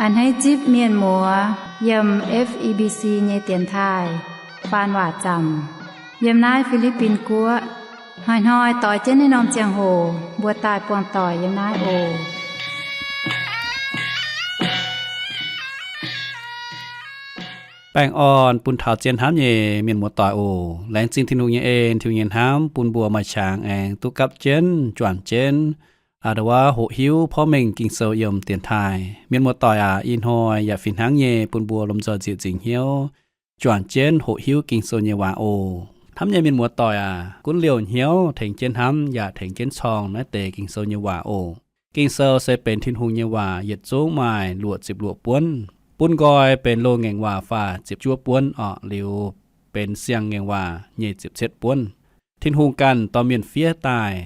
A'hneiv zipv mienh muoz yiem F E B C nyei dienx taaih faan waac zaamc yiem naaiv Fi^li^bin Guoqv. Hnoi-hnoi doix jienv naaiv norm ziangh hoc mbuo daaih buangh doic yiem naaiv oc. Baengh orn bun taux zien hnamv nyei mienh muoz-doic oc. Laengz zingh Tin-Hungh nyei en, Tin-Hungh nyei hnamv bun mbuo maaih qangx aengx duqv gapv jienv, juangc jienv, a'nda'wuov hoqc hiuv porv mengh Ging-Sou yiem dienx taaih. Mienh muoz-doic aac, ih hnoi yaac fih hnangv nyei bun mbuo lomh nzoih nzieqc nzingc hnyouv juangc jienv hoqc hiuv Ging-Sou nyei waac oc. Hnamv nyei mienh muoz-doic aac, gunv liouh hnyouv tengx jienv hnamv yaac tengx jienv corng naaiv deix Ging-Sou nyei waac oc. Ging-Sou se benx Tin-Hungh nyei waac, yietc zungv maaih luoqc ziepc luoqc buonv. Bun nqoi benx loz-ngaengc waac faah ziepc juov buonv orqc, liuz benx siang-ngaengc waac nyic ziepc cietv buonv. Tin-Hungh ganh dorh mienh fiev daaih.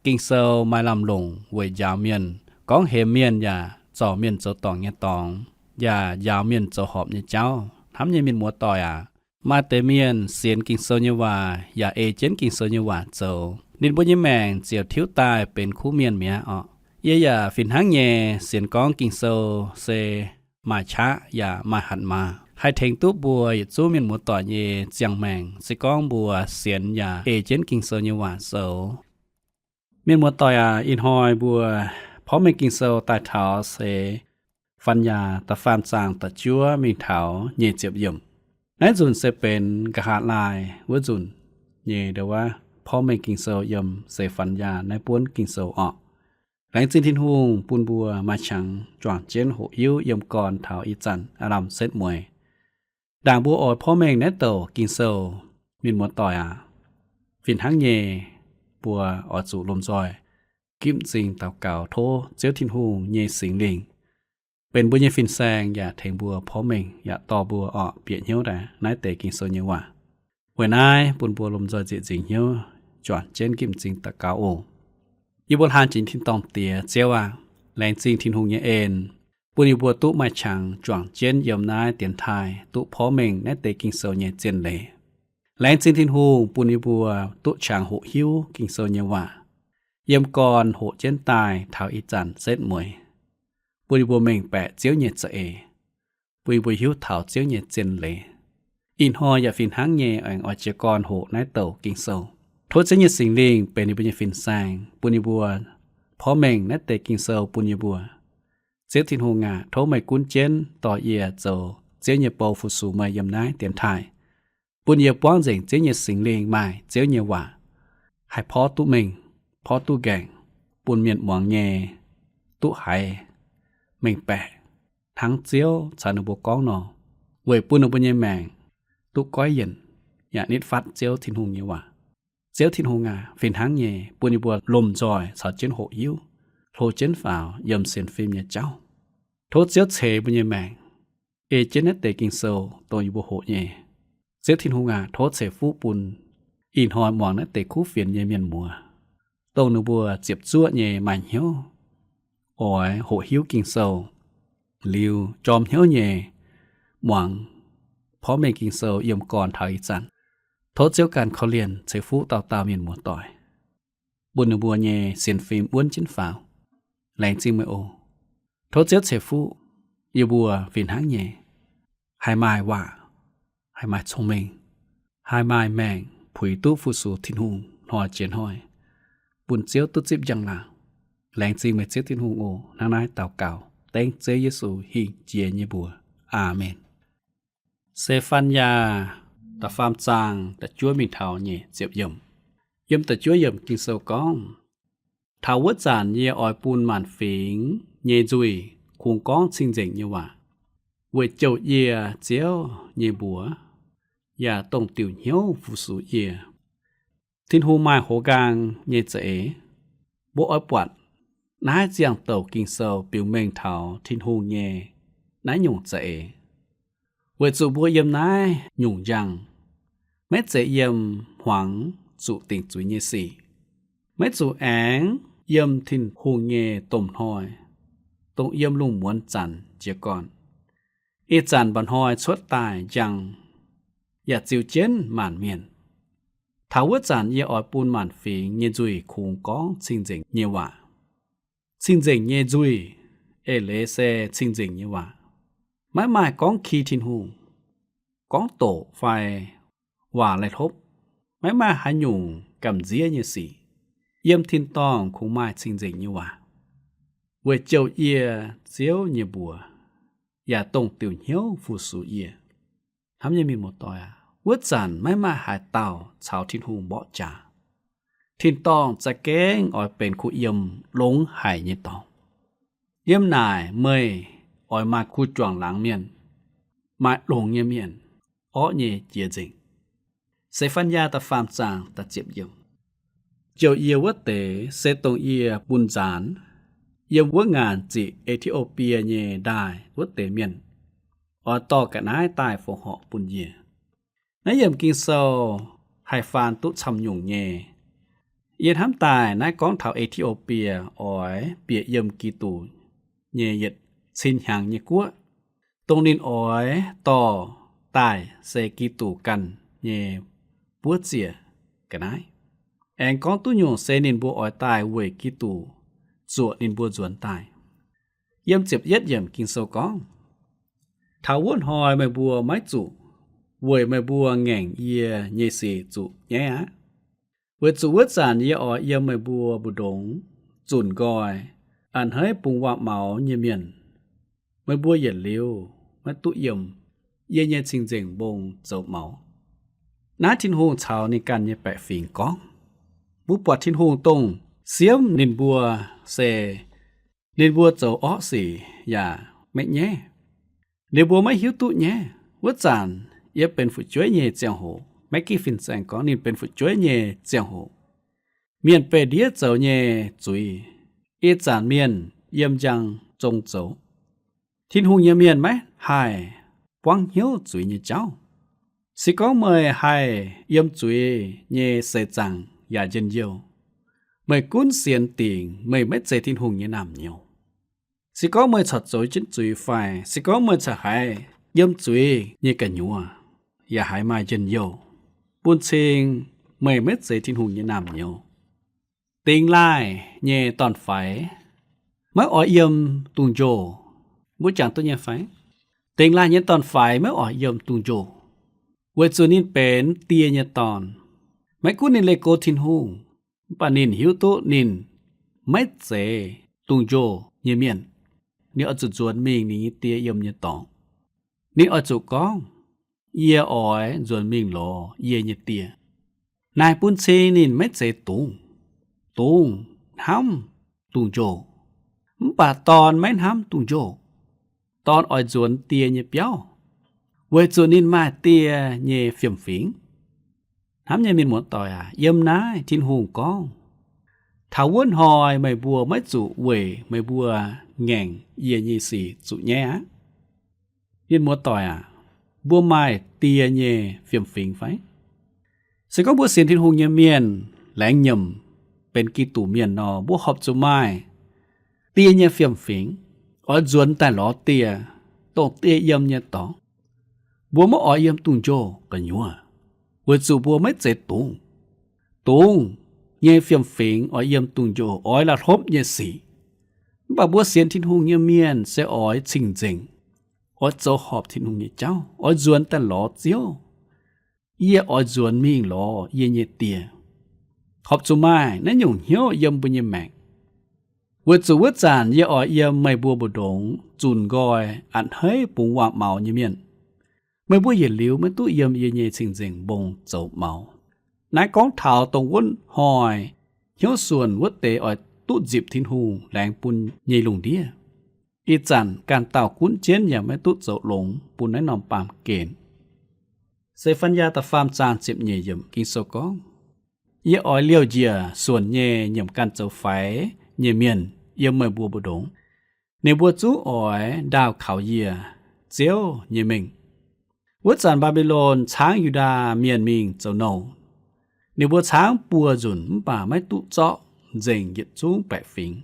Ging-Sou maaih lamh longc weic njaaux mienh, gorngv hemx mienh yaac zorc mienh zoux dorngc nyei dorngx, yaac njaaux mienh zoux horpc nyei jauv. Hnamv nyei mienh muoz-doic aac, maaih deix mienh sienx Ging-Sou nyei waac yaac ei jienv Ging-Sou nyei waac zoux, ninh mbuo nyei maengc ziouc tiuv daaih benx kuv mienh mi'aqv orqc. Yie yaac fih hnangv nyei sienx gorngv Ging-Sou se maaih qaqv yaac maaih hatc maaz, haih tengx duqv mbuo yietc zungv mienh muoz-doic nyei ziangh maengc se gorngv mbuo sienx yaac ei jienv Ging-Sou nyei waac zoux. Mienh muoz-doic aac, ih hnoi mbuo porv mengh Ging-Sou daaih taux seix Faan Yaah da'faam zaang da'juov mingh taux nyic ziepc yiemc. Naaiv nzunc se benx nqa'haav laai wuov nzunc nyei ndau wuov porv mengh Ging-Sou yiem seix Faan Yaah naaiv buonv Ging-Sou orqc. Laengz zingh Tin-Hungh bun mbuo maaih qangx juangc jienv hoqc hiuv yiem gorn taux ih zanc aav lamh setv mueiz. Ndaangc mbuo oix porv mengh naaiv douc Ging-Sou, mienh muoz-doic aac, fih hnangv nyei mbuo oix zuqc lomh nzoih gipv m'zing daux gaux tov Ziouv Tin-Hungh nyei Singx Lingh benx mbuo nyei fin-saeng yaac tengx mbuo porv mengh yaac dorh mbuo orqc bieqc hnyouv daaih naaiv deix Ging-Sou nyei waac. Weic naaiv bun mbuo lomh nzoih nzieqc nzingc hnyouv juangc jienv gipv m'zing daux gaux oc. Yie mbuo hlan jiex tin-dorngh Diex, Ziouv aac, laengz zingh Tin-Hungh nyei en, bun yie mbuo duqv maaih qangx juangc jienv yiem naaiv dienx taaih duqv porv mengh naaiv deix Ging-Sou nyei zien leiz. Laengz zingh Tin-Hungh bun yie mbuo duqv qangx hoqc hiuv Ging-Sou nyei waac, yiem gorn hoqc jienv daaih taux ih zanc setv mueiz, bun yie mbuo mengh baeqc Ziouv nyei za'eix, bun yie mbuo hiuv taux Ziouv nyei zien leiz. Ih hnoi yaac fih hnangv nyei aengx oix jiez gorn hoqc naaiv douc Ging-Sou. Tov Ziouv nyei Singx Lingh benx yie mbuo nyei fin-saeng, bun yie mbuo porv mengh naaiv deix Ging-Sou bun yie mbuo. Ziouv Tin-Hungh aac, tov meih gunv jienv dorh yie zoux Ziouv nyei bou fu-sux meih yiem naaiv dienx taaih, bun yie buangv nzengc Ziouv nyei Singx Lingh maaih Ziouv nyei waac haih porv duqv mengh, porv duqv nqaengc, bun mienh muangx nyei duqv haiz, mengh baeqc, hnangv Ziouv caux ninh mbuo gorngv nor, weic bun ninh mbuo nyei maengc duqv goiv yienc yaac nitv fatv Ziouv Tin-Hungh nyei waac. Ziouv Tin-Hungh aac, fih hnangv nyei bun yie mbuo lomh nzoih caux jienv hoqc hiuv, hlo jienv faaux yiem sienx fim nyei jauv. Tov Ziouv ceix mbuo nyei maengc, ei jienv naaiv deix Ging-Sou dongh yie mbuo hoqc nyei. Ziouv Tin-Hungh aac, tov ceix fuqv bun ih hnoi muangx naaiv deix kuv fienx nyei mienh muoz, dongh ninh mbuo ziepc zuoqv nyei maaih hnyouv oix hoqc hiuv Ging-Sou, liuz jorm hnyouv nyei muangx porv mengh Ging-Sou yiem gorn taux ih zanc. Tov Ziouv ganh korv-lienh ceix fuqv dauh dauh mienh muoz-doic, bun ninh mbuo nyei sienx fim wuonv jienv faaux. Laengz zingh meih oc. Tov Ziouv ceix fuqv yie mbuo fih hnangv nyei haih maaih waac, haih maaih cong-mengh, haih maaih maengc puix duqv fu-sux Tin-Hungh hnoi jiex hnoi, bun Ziouv duqv zipv njang-laangc. Laengz zingh meih Ziouv Tin-Hungh oc. Hnangv naaiv daux gaux dengv Ziouv Yesu hingh jiex nyei mbuox. Aamen. Se^fan^yaa da'faam zaang da'juov mingh taux nyic ziepc yiemc. Yiem da'juov yiemc Ging-Sou gorngv, taux wuov zanc yie oix bun maanc fingx nyei nzuih kungx gorngv cing-nzengc nyei waac, weic jouh yie Ziouv nyei mbuox, yaac dongh diuc hnyouv fu-sux yie. Tin-Hungh maaih hoz nqaang nyei za'eix. Mbuo oix buatc naaiv ziangh douc Ging-Sou biux mengh taux Tin-Hungh nyei naaiv nyungc za'eix, weic zuqc mbuo yiem naaiv nyungc njang, maiv zeiz yiem hmuangx zuqc dingc zuiz nyei sic, maiv zuqc aengx yiem Tin-Hungh nyei domh hnoi, dongh yiem lungh muonz zanc jiez gorn. Ih zanc mba'hnoi cuotv daaih njang, yaac ziux jienv maanc mienh. Taux wuov zanc yie oix bun maanc fingx nyei nzuih kungx gorngv cing-nzengc nyei waac. Cing-nzengc nyei nzuih, eix leiz se cing-nzengc nyei waac. Maiv maaih gorngv ki Tin-Hungh, gorngv doqc fai waac laih hlopv, maiv maaih haaix nyungc gamh nziev nyei sic. Yiem tin-dorngh kungx maaih cing-nzengc nyei waac weic jouh yie, Ziouv nyei mbuox, yaac dongh diuc hnyouv fu-sux yie. Hnamv nyei mienh muoz-doic aac, wuov zanc maiv maaih haaix dauh caux Tin-Hungh mborqv jaax. Tin-dorngh za'gengh oix benx kuv yiem longx haic nyei dorngx. Yiem naaic meih oix maaih kuv juangc laangz mienh, maaih longx nyei mienh, orqv nyei jiex nzengc. Se^fan^yaa da'faam zaang da'ziepc yiemc. Jouh yie wuov deix se dongh yie bun nzaanx yiem wuov ngaanc ziqc E^ti^o^bie nyei ndaaih wuov deix mienh, oix dorh ga'naaiv daaih fongc horc bun yie. Naaiv yiemc Ging-Sou haih faan duqv camv nyungc nyei. Yie hnamv daaih naaiv gorngv taux E^ti^o^bie oix bieqc yiem Giduc nyei yietc cin hnyangx nyei guoqv, dongh ninh oix dorh daaih se Giduc ganh nyei buov ziec ga'naaiv. Aengx gorngv duqv nyungc se ninh mbuo oix daaih weic Giduc zuoqc ninh mbuo nzuonx daaih. Yiem ziepc yietv yiemc Ging-Sou gorngv, Taux wuov hnoi meih mbuo maiv zuqc weic meih mbuo ngaengc yie nyei sic zuqc nyaiv aqv. Weic zuqc wuov zanc yie oix yiem meih mbuo mbu'ndongx zunc nqoi, a'hneiv bungx waac-maux nyei mienh. Meih mbuo yietc liuz maiv duqv yiem yie nyei cing-nzengc mbong zoux maux. Naaiv Tin-Hungh caux ninh ganh nyei baeqc fingx gorngv. Mbuo buatc Tin-Hungh dongh siemv ninh mbuo se ninh mbuo zoux orqv sic yaac maiv nyaiv. Ninh mbuo maiv hiuv duqv nyaiv. Wuov zanc yie benx fu'jueiv nyei ziangh hoc, maiv gengh fin-saeng gorngv ninh benx fu'jueiv nyei ziangh hoc, mienh beih ndiev zoux nyei zuiz, ih zanc mienh yiem njang zong zoux. Tin-Hungh nyei mienh maiv haih buangv hnyouv zuiz nyei jauv. Se gorngv meih haih yiem zuiz nyei seix zaangc yaac njien-youh, meih gunv sienx dingc meih maiv zeiz Tin-Hungh nyei naamh nyouz. Se gorngv meih corc zoux jienv zuiz fai se gorngv meih corc haiz yiem zuiz nyei gu'nyuoz, yaac haiz maaih njien-youh, bun cing meih maiv zeiz Tin-Hungh nyei naamh nyouz. Dingx laaih nyei dorn-faix maiv oix yiem dungz-njoh. Mbuo jangx duqv nyei fai? Dingx laaih nyei dorn-faix maiv oix yiem dungz-njoh, weic zuqc ninh benx die nyei dorn. Maiv gunv ninh leih go Tin-Hungh, mv baac ninh hiuv duqv ninh maiv zeiz dungz-njoh nyei mienh. Ninh oix zuqc nzuonx mingh ninh nyei die yiem nyei dorngx. Ninh oix zuqc gorngv, Yie oix nzuonx mingh lorz yie nyei die. Naaiv bun cing ninh maiv zeiz dungz. Dungz hnamv dungz-njoh, mv baac dorn maiv hnamv dungz-njoh. Dorn oix nzuonx die nyei biauv, weic zuqc ninh maaih die nyei fiem-fingx. Hnamv nyei mienh muoz-doic aac, yiem naaiv Tin-Hungh gorngv, Taux wuov hnoi meih mbuo maiv zuqc weic meih mbuo ngaengc yie nyei sic zuqc nyaiv aqv. Mienh muoz-doic aac, mbuo maaih die nyei fiem-fingx fai? Se gorngv mbuo sienx Tin-Hungh nyei mienh, laengz nyiemc benx Giduc mienh nor, mbuo horpc zuqc maaih die nyei fiem-fingx, oix nzuonx daaih lorz die, dongh die yiem nyei dorngx. Mbuo maiv oix yiem dungz-njoh gu'nyuoz, weic zuqc mbuo maiv zeiz dungz. Dungz nyei fiem-fingx oix yiem dungz-njoh, oix laih hlopv nyei sic. Mv baac mbuo sienx Tin-Hungh nyei mienh se oix cing-nzengc, oix zoux horpc Tin-Hungh nyei jauv, oix nzuonx daaih lorz Ziouv. Yie oix nzuonx mingh lorz yie nyei die. Horpc zuqc maaih naaiv nyungc hnyouv yiem mbuo nyei maengc, weic zuqc wuov zanc yie oix yiem meih mbuo mbu'ndongx zunc nqoi, a'hneiv bungx waac-maux nyei mienh. Meih mbuo yietc liuz maiv duqv yiem yie nyei cing-nzengc mbong zoux maux. Naaiv gorngv taux dongh wuov hnoi hnyouv suonc wuov deix oix duqv nzipc Tin-Hungh laengz bun nyei lungh ndiev. Ih zanc ganh dauh gunv jienv yaac maiv duqv zoux longx bun naaiv norm baamh gen. Se^fan^yaa da'faam zaang ziepc nyeic yiemc Ging-Sou gorngv, Yie oix liouh njiec suonc nyei nyiemc ganh zoux faix nyei mienh yiem meih mbuo mbu'ndongx. Ninh mbuo zungv oix ndaauh kaux yie, Ziouv, nyei mengh. Wuov zanc Mbaa^mbi^lon caangv Yu^ndaa Mienh mingh zoux nouh. Ninh mbuo caangv buo nzunc mv baac maiv duqv zorqv nzengc yietc zungv baeqc fingx.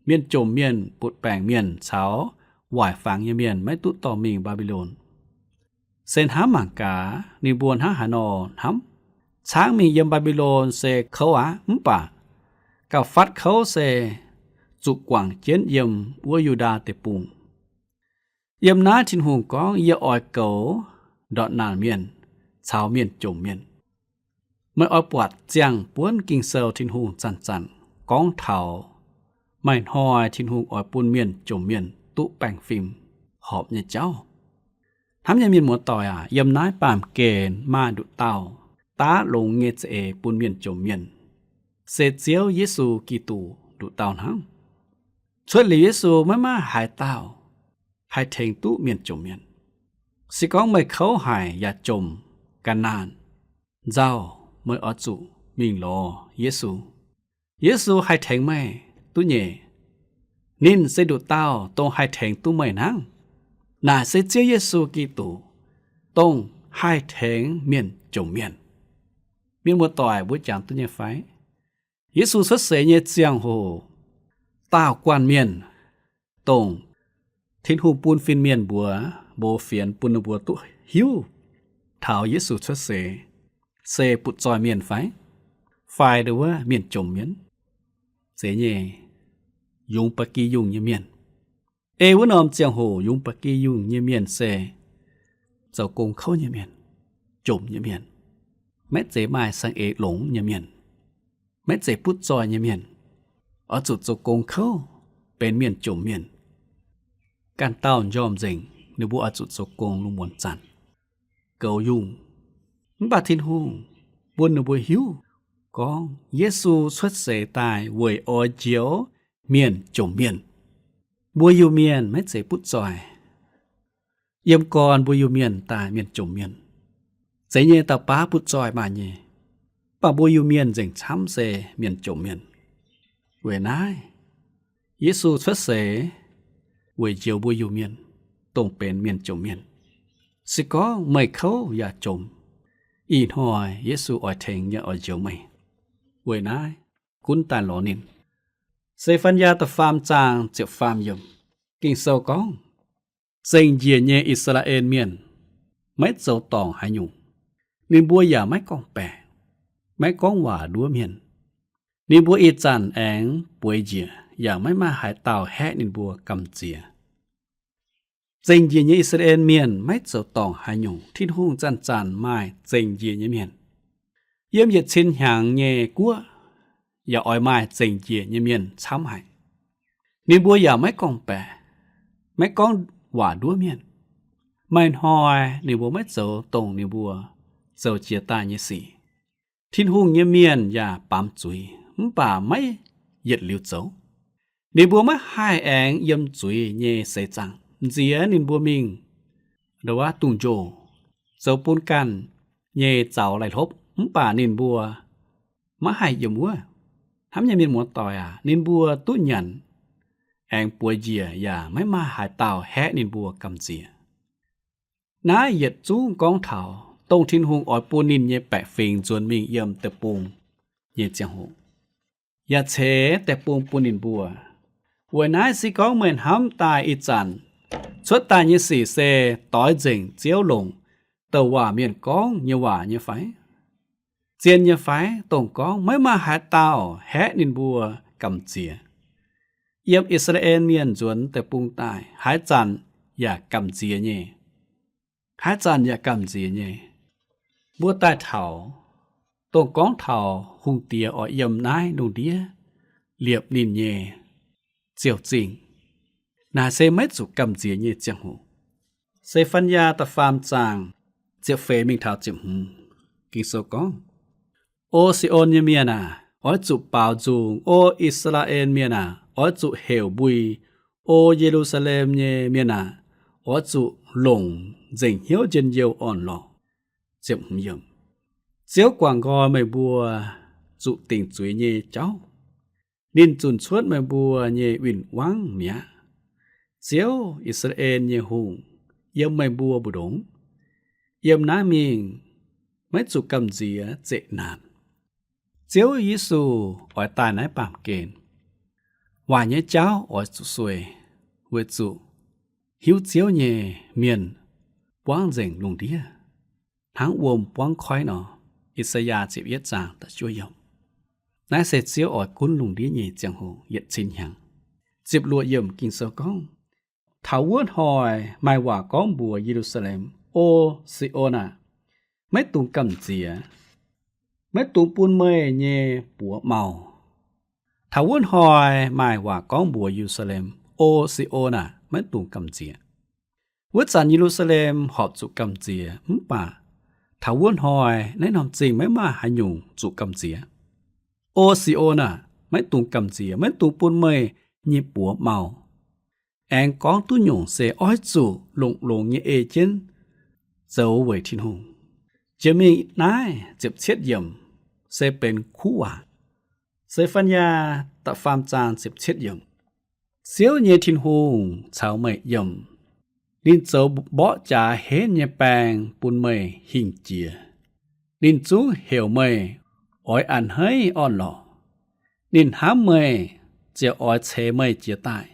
Mienh jomc mienh, butv-baengc mienh caux waaic fangx nyei mienh maiv duqv dorh mingh Mbaa^mbi^lon. Se hnamv mangc gaax ninh mbuo hnangv haaix nor hnamv. Caangv mingh yiem Mbaa^mbi^lon se kouv aqv, mv baac gauh fatv kouv se zuqc guangc jienv yiem wuov Yu^ndaa Deic-Bung. Yiem naaiv Tin-Hungh gorngv, yie oix goux ndortv naanc mienh caux mienh jomc mienh. Meih oix buatc ziangh buonv Ging-Sou Tin-Hungh zanc-zanc gorngv taux maaih hnoi Tin-Hungh oix bun mienh jomc mienh duqv baengh fim horpc nyei jauv. Hnamv nyei mienh muoz-doic aac, yiem naaiv baamh gen maaih nduqc dauh daav longx nyei za'eix bun mienh jomc mienh, se Ziouv Yesu Giduc nduqc dauh hnangv. Cuotv liuz Yesu maiv maaih haaix dauh haih tengx duqv mienh jomc mienh. Se gorngv meih kouv haic yaac jomc ga'naanh nzauh, meih oix zuqc mingh lorz Yesu. Yesu haih tengx meih duqv nyei. Ninh se nduqc dauh dongh haih tengx duqv meih hnangv. Naaic se Ziouv Yesu Giduc, dongh haih tengx mienh jomc mienh. Mienh muoz-doic, mbuo jangx duqv nyei fai? Yesu cuotv seix nyei ziangh hoc, daauh guanh mienh, dongh Tin-Hungh bun fin-mienh mbuox, mbuox fienx bun ninh mbuo duqv hiuv taux Yesu cuotv seix se butv-zoih mienh fai, fai nduov mienh jomc mienh, zeiz nyei, yungz ba'gi yungh nyei mienh. Ei wuov norm ziangh hoc yungz ba'gi yungh nyei mienh se zoux gong kouv nyei mienh, jomc nyei mienh, maiv zeiz maaih saeng-eix longx nyei mienh, maiv zeiz butv-zoih nyei mienh, oix zuqc zoux gong kouv, benx mienh jomc mienh. Ganh dauh njormh nzengc, ninh mbuo oix zuqc zoux gong lungh muonz zanc, goux yungh. Mv baac Tin-Hungh bun ninh mbuo hiuv gorngv Yesu cuotv seix daaih weic oix njoux mienh jomc mienh. Mbuo Iu-Mienh maiv zeiz butv-zoih. Yiem gorn mbuo Iu-Mienh daaih mienh jomc mienh, zeiz nyei dauh baav butv-zoih maaih nyei. Mv baac mbuo Iu-Mienh nzengc camv se mienh jomc mienh. Weic naaiv, Yesu cuotv seix weic njoux mbuo Iu-Mienh dongh benx mienh jomc mienh. Se gorngv meih kouv yaac jomc, ih hnoi Yesu oix tengx yaac oix njoux meih. Weic naaiv, gunv daaih lorz ninh. Se^fan^yaa da'faam zaang ziepc faam yiemc, Ging-Sou gorngv, zengc njiec nyei I^saa^laa^en Mienh maiv zoux dorngc haaix nyungc. Ninh mbuo yaac maiv gorngv-baeqc, maiv gorngv waac nduov mienh. Ninh mbuo ih zanc aengx bueix njiec, yaac maiv maaih haaix dauh haeqv ninh mbuo gamh nziex. Zengc njiec nyei I^saa^laa^en Mienh maiv zoux dorngc haaix nyungc. Tin-Hungh zanc-zanc maaih zengc njiec nyei mienh. Yiem yietc cin hnyangx nyei guoqv yaac oix maaih zengc njiec nyei mienh camv haic. Ninh mbuo yaac maiv gorngv-baeqc, maiv gorngv waac nduov mienh. Maaih hnoi ninh mbuo maiv zoux dongh ninh mbuo zoux jiex daaih nyei sic. Tin-Hungh nyei mienh yaac baamz zuiz mv baac maiv yietc liuz zoux. Ninh mbuo maiv haih aengx yiem zuiz nyei seix zaangc. Nziex ninh mbuo mingh nduov dungz-njoh, zoux bun ganh nyei zaux laih hlopv, mv baac ninh mbuo maiv haih yiem wuov. Hnamv nyei mienh muoz-doic aac, ninh mbuo duqv nyanc aengx bueix njiec yaac maiv maaih haaix dauh haeqv ninh mbuo gamh nziex. Naaiv yietc zungv gorngv taux dongh Tin-Hungh oix bun ninh nyei baeqc fingx nzuonx mingh yiem deic-bung nyei ziangh hoc, yaac ceix deic-bung bun ninh mbuo. Weic naaiv se gorngv meih hnamv daaih ih zanc cuotv daaih nyei sic se doix nzengc Ziouv longc douc waac mienh gorngv nyei waac nyei fai? Zien nyei fai? Dongh gorngv maiv maaih haaix dauh haeqv ninh mbuo gamh nziex. Yiem I^saa^laa^en Mienh nzuonx deic-bung daaih haaix zanc yaac gamh nziex nyei. Haaix zanc yaac gamh nziex nyei. Mbuo daaih taux, dongh gorngv taux hungh diex oix yiem naaiv lungh ndiev liepc ninh nyei ziouc zingh. Naaic se maiv zuqc gamh nziex nyei ziangh hoc. Se^fan^yaa da'faam zaang ziepc feix mingh taux ziepc hmz, Ging-Sou gorngv, O Si^on nyei mienh aac, oix zuqc baaux nzung. O I^saa^laa^en Mienh aac, oix zuqc heuc mbui. O Ye^lu^saa^lem nyei mienh aac, oix zuqc longc nzengc hnyouv njien-youh orn-lorqc. Ziouv guangc nqoi meih mbuo zuqc dingc zuiz nyei jauv. Ninh zunc cuotv meih mbuo nyei win-wangv mi'aqv. Ziouv, I^saa^laa^en nyei Hungh, yiem meih mbuo mbu'ndongx. Yiem naaiv mingh maiv zuqc gamh nziex zeqc naanc. Ziouv Yesu oix daaih naaiv baamh gen. Waaic nyei jauv oix zuqc sueih, weic zuqc hiuv Ziouv nyei mienh buangv nzengc lungh ndiev, hnangv wuom buangv koiv nor. I^saa^yaa ziepc yietv zaang da'juov yiemc. Naaiv se Ziouv oix gunv lungh ndiev nyei ziangh hoc yietc cin hnyangx. Ziepc luoqc yiemc Ging-Sou gorngv, Taux wuov hnoi maaih waac gorngv mbuox Ye^lu^saa^lem, O Si^on aah! Maiv dungx gamh nziex. Maiv dungx bun meih nyei buoz mau. Taux wuov hnoi maaih waac gorngv mbuox Ye^lu^saa^lem, O Si^on aah! Maiv dungx gamh nziex. Wuov zanc Ye^lu^saa^lem horpc zuqc gamh nziex, mv baac taux wuov hnoi naaiv norm zingh maiv maaih haaix nyungc zuqc gamh nziex. O Si^on aah! Maiv dungx gamh nziex, maiv dungx bun meih nyei buoz mau. Aengx gorngv duqv nyungc se oix zuqc longx-longx nyei ei jienv zoux weic Tin-Hungh. Jiex mingh naaiv ziepc cietv yiemc se benx kuv waac. Se^fan^yaa da'faam zaang ziepc cietv yiemc. Ziouv nyei Tin-Hungh caux meih yiem. Ninh zoux mborqv jaax henv nyei baeng bun meih hingh jiex. Ninh zungv heuc meih oix a'hneiv orn-lorqc. Ninh hnamv meih, ziouc oix ceix meih jiez daaih.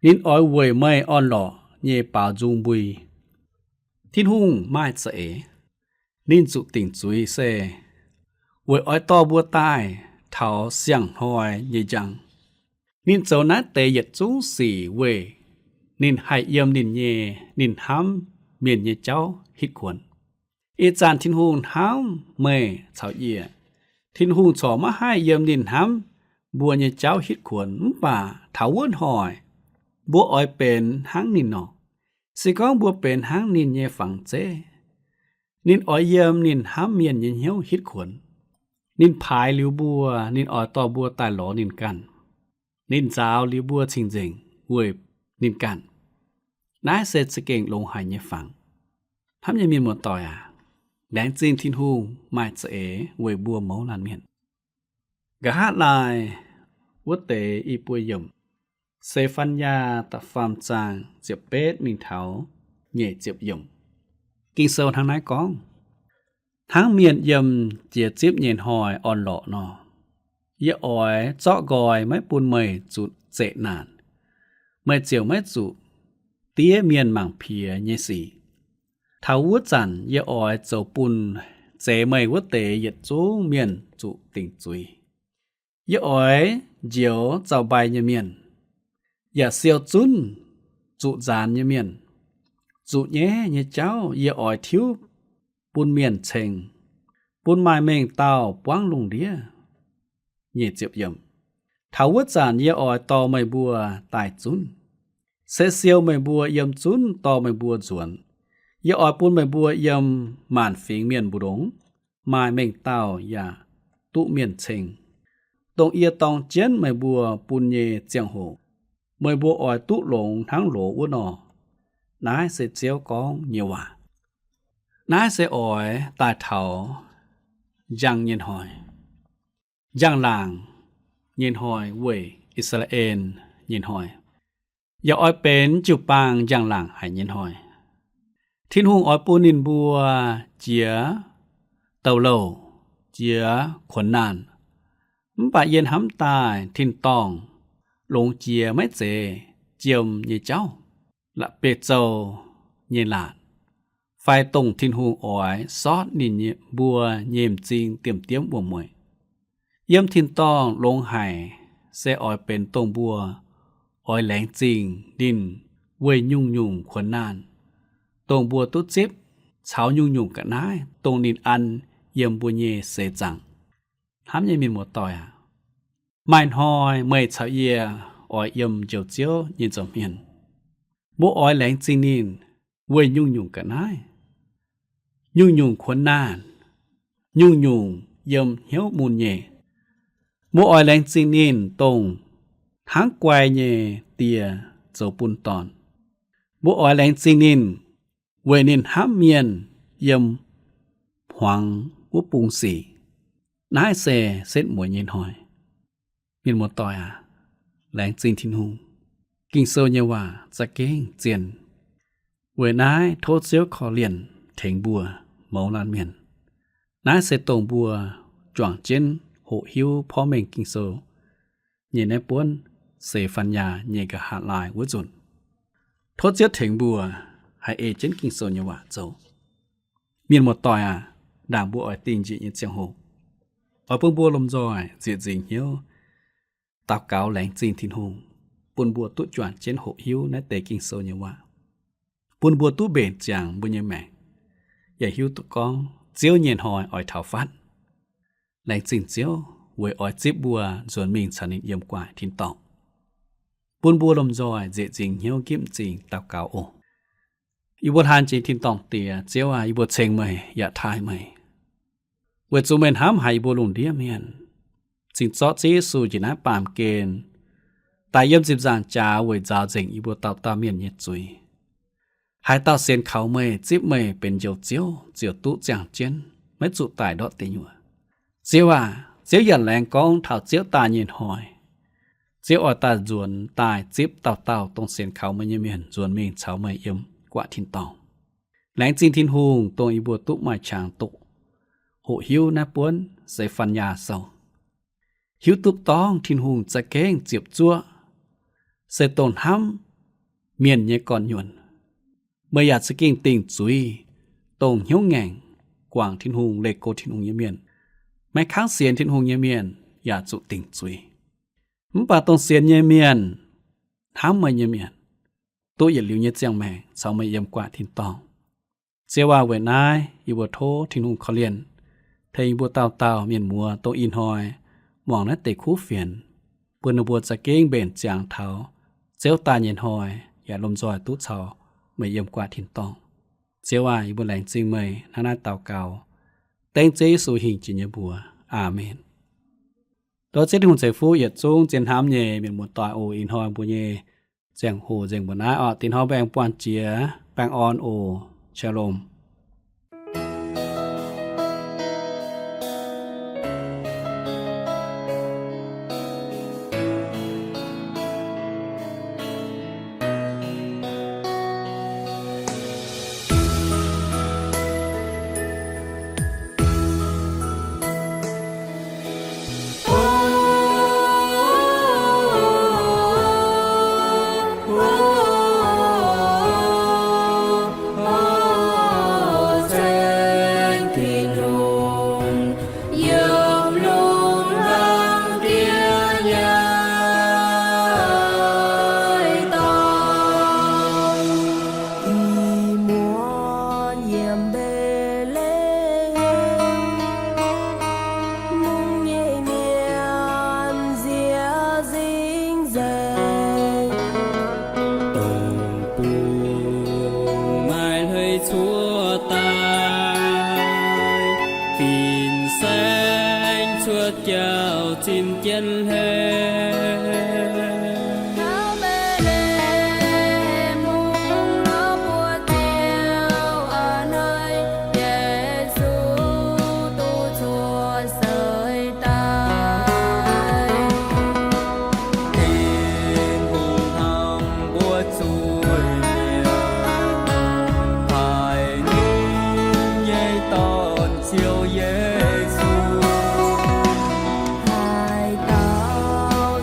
Ninh oix weic meih orn-lorqc nyei baaux nzung mbui. Tin-Hungh maaih za'eix. Ninh zuqc dingc zuiz se weic oix dorh mbuo daaih taux siang-hnoi nyei njang. Ninh zoux naaiv deix yietc zungv sic weic ninh haih yiem ninh nyei, ninh hnamv mienh nyei jauv hitv kuonx. Ih zanc Tin-Hungh hnamv meih caux yie. Tin-Hungh corc maiv haih yiem ninh hnamv mbuo nyei jauv hitv kuonx, mv baac taux wuov hnoi mbuo oix benx hnangv ninh nor. Se gorngv mbuo benx hnangv ninh nyei fangx zeiv, ninh oix yiem ninh hnamv mienh nyei hnyouv hitv kuonx. Ninh paaix liuz mbuo, ninh oix dorh mbuo daaih lorz ninh ganh. Ninh nzaaux liuz mbuo cing-nzengc weic ninh ganh. Naaiv se za'gengh longx haic nyei fangx. Hnamv nyei mienh muoz-doic aac, laengz zingh Tin-Hungh maaih za'eix weic mbuo mouz laanh mienh. Nqa'haav laai wuov deix i buo yiemc, Se^fan^yaa da'faam zaang ziepc betv mingh taux nyic ziepc yiemc. Ging-Sou hnangv naaiv gorngv, Hnangv mienh yiem jiex zipv nyei hnoi orn-lorqc nor, yie oix zorqv nqoi maiv bun meih zuqc zeqc naanc. Meih ziouc maiv zuqc diev mienh mangc piex nyei sic. Taux wuov zanc yie oix zoux bun zeix meih wuov deix yietc zungv mienh zuqc dingc zuiz. Yie oix njoux zaux-mbai nyei mienh, yaac siou zunv zuqc nzaanx nyei mienh. Zuqc nyaiv nyei jauv yie oix tiuv bun mienh ceng, bun maaih mengh dauh buangv lungh ndiev. Taux wuov zanc yie oix dorh meih mbuo daaih zunv, se siou meih mbuo yiem zunv dorh meih mbuo nzuonx. Yie oix bun meih mbuo yiem maanc fingx mienh mbu'ndongx maaih mengh dauh yaac duqv mienh ceng, dongh yie dorng jienv meih mbuo bun nyei ziangh hoc, meih mbuo oix duqv longx hnangv loz wuov nor. Naaiv se Ziouv gorngv nyei waac. Naaiv se oix daaih taux njang nyei hnoi, njang-laangc nyei hnoi weic I^saa^laa^en nyei hnoi, yaac oix benx jiu-baang njang-laangc haic nyei hnoi. Tin-Hungh oix bun ninh mbuo jiex douc louh, jiex kuonx naanh. Mv baac yie hnamv daaih tin-dorngh longx jiex maiv zeiz jiem nyei jauv, la'bieiv-zou nyei laatc, fai dongh Tin-Hungh oix sortv ninh mbuo nyei m'zing diemv-diemv wuom-mueic. Yiem tin-dorngh longx haic se oix benx dongh mbuo oix laengz zingh ninh weic nyungc-nyungc kuonx naanh, dongh mbuo duqv zipv, caux nyungc-nyungc ga'naaiv dongh ninh an yiem mbuo nyei seix zaangc. Hnamv nyei mienh muoz-doic aac, maaih hnoi meih caux yie oix yiem Njoux Ziouv nyei nza'hmien. Mbuo oix laengz zingh ninh weic nyungc-nyungc ga'naaiv, nyungc-nyungc kuonx naanh, nyungc-nyungc yiem hnyouv mun nyei. Mbuo oix laengz zingh ninh dongh hnangv guai nyei die zoux bun dorn. Mbuo oix laengz zingh ninh weic ninh hnamv mienh yiem hmuangx wuov bung sic. Naaiv se setv mueiz nyei hnoi. Mienh muoz-doic aac, laengz zingh Tin-Hungh. Ging-Sou nyei waac za'gengh zien. Weic naaiv tov Ziouv korv-lienh tengx mbuo mouz laanh mienh. Naaiv se dongh mbuo juangc jienv hoqc hiuv porv mengh Ging-Sou nyei naaiv buonv Se^fan^yaa nyei nqa'haav laai wuov nzunc. Tov Ziouv tengx mbuo haih ei jienv Ging-Sou nyei waac zoux. Mienh muoz-doic aac, ndaangc mbuo oix dingh njiec nyei ziangh hoc, oix bun mbuo lomh nzoih ziec nzingc hnyouv daux gaux laengz zingh Tin-Hungh. bun mbuo duqv juangc jienv hoqc hiuv naaiv deix Ging-Sou nyei waac, bun mbuo duqv mbenc ziangx mbuo nyei maengc, yaac hiuv duqv gorngv Ziouv nyei hnoi oix taux fatv. Laengz zingh Ziouv weic oix zipv mbuo nzuonx mingh caux ninh yiem gu'nguaaic tin-dorngh. Bun mbuo lomh nzoih nzieqc nzingc hnyouv gipv m'zing daux gaux oc. Yie mbuo hlan jiex tin-dorngh Diex, Ziouv aac, yie mbuo ceng meih yaac taaih meih, weic zuqc meih hnamv haic yie mbuo lungh ndiev mienh, cingx zorqv Ziouv Yesu njiec naaiv baamh gen daaih yiem ziepc nzaangc jaax weic nzaaux nzengc yie mbuo dauh dauh mienh nyei zuiz. Haaix dauh sienx kaux meih, zipv meih benx Njoux Ziouv, ziouc duqv ziangh jienv, maiv zuqc daic ndortv deic nyuoqc. Ziouv aac, Ziouv yaac laengz gorngv taux Ziouv daaih nyei hnoi, Ziouv oix daaih nzuonx daaih zipv dauh dauh dongh sienx kaux meih nyei mienh nzuonx mingh caux meih yiem gu'nguaaic tin-dorngh. Laengz zingh Tin-Hungh dongh yie mbuo duqv maaih qangx doqc hoqc hiuv naaiv buonv Sefan^yaa Sou, hiuv duqv dorngv Tin-Hungh za'gengh ziepc zuoqv se dongh hnamv mienh nyei gorn-nyuonh. Meih yaac za'gengh dingc zuiz dongh hnyouv ngaengc guangc Tin-Hungh, leih go Tin-Hungh nyei mienh. Maiv kangv sienx Tin-Hungh nyei mienh yaac zuqc dingc zuiz. Mv baac dongh sienx nyei mienh, hnamv meih nyei mienh, duqv yietc liuz nyei ziangh maengc caux meih yiem gu'nguaaic tin-dorngh. Ziouv aac, weic naaiv yie mbuo tov Tin-Hungh korv-lienh tengx yie mbuo dauh dauh mienh muoz dongh ih hnoi muangx naaiv deix kuv fienx, bun ninh mbuo za'gengh mbenc ziangx taux Ziouv daaih nyei hnoi yaac lomh nzoih duqv caux meih yiem gu'nguaaic tin-dorngh. Ziouv aac, yie mbuo laengz zingh meih. Hnangv naaiv daux gaux dengv Ziouv Yesu hingh jiex nyei mbuox. Aamen. Tov Ziouv Tin-Hungh ceix fuqv yietc zungv zien hnamv nyei mienh muoz-doic oc. Ih hnoi mbuo nyei ziangh hoc nzengc mbuo naaiv oc. Dinh hnoi mbuo aengx buangh jiex, baengh orn oc. Shalom. Ih muonz yiem Mbetc^le^hem, mungv nyei mienh nziex nzingh nzengc, dongh bungx maaih hleix cuotv daaih, fin-saeng cuotv jauv zinh jienv hlen. Mbetc^le^hem mungv nor buoz-ziouv a'hneiv, Yesu duqv cuotv seix daaih. Tin-Hungh hnamv mbuo zuiz-mienh, haih ninh nyei Dorn, Ziouv Yesu, haih dauh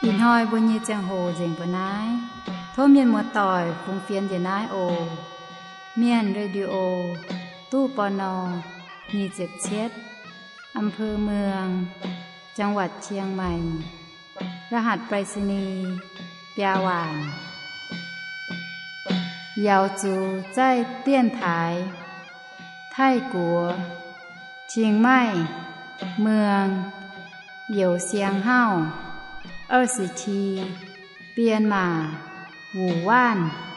Ih hnoi mbuo nyei ziangh hoc nzengc mbuo naaiv. Tov mienh muoz-doic fungx fienx njiec naaiv oc. Mienh Radio, ตู้ ปณ. nyic ziepc cietv, อำเภอเมือง จังหวัดเชียงใหม่ รหัสไปรษณีย์ biaa waanc. Yaux zuqc zaih dienx taaix Taiv-Guoqv, Chiang Mai, Muang, Youz Siang Hauv, 二十七, Bienh Maac, Wuc Waanv.